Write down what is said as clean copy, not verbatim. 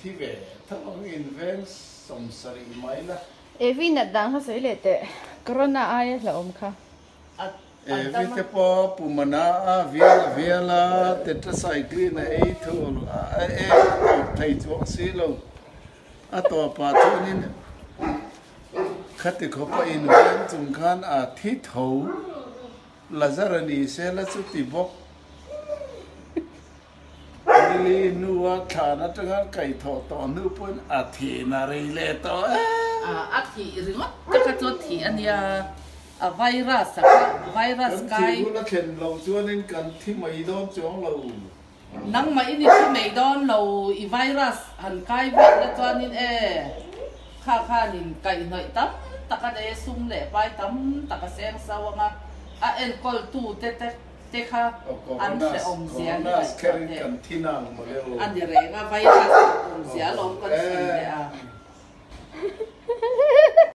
thi ve tho ang inveng 70 mai la. Evi nat dan kha sawi leh teh. Corona aia hlauhawm kha. Evi te pawh pumana a vial a vial a, tetracycline a ei thul a, a ek a tawp thei chuang si lo. A tawpah chuanin khati khawpa inveng chung khan a thi tho. Lazar a ni se la chuti bawk. Nili hnua thlan atanga kaihthawh tawh hnu pawhin a thihna rei leh tawh e. A thih ringawt te kha chu a thih a nia, a virus a kha, virus kai. Kan thih hun a thlen loh chuanin kan thi mai dawn chuang lo. Nangmah in i thi mai dawn lo, i virus han kai vel na chuanin e, kha khanin kaihhnawih tam tak a nei a, sum leh pai tam tak a seng so ang a, a enkawltu te te. te kha an hrehawm zia hi ngaihtuah teh a ni reng a, virus awm zia.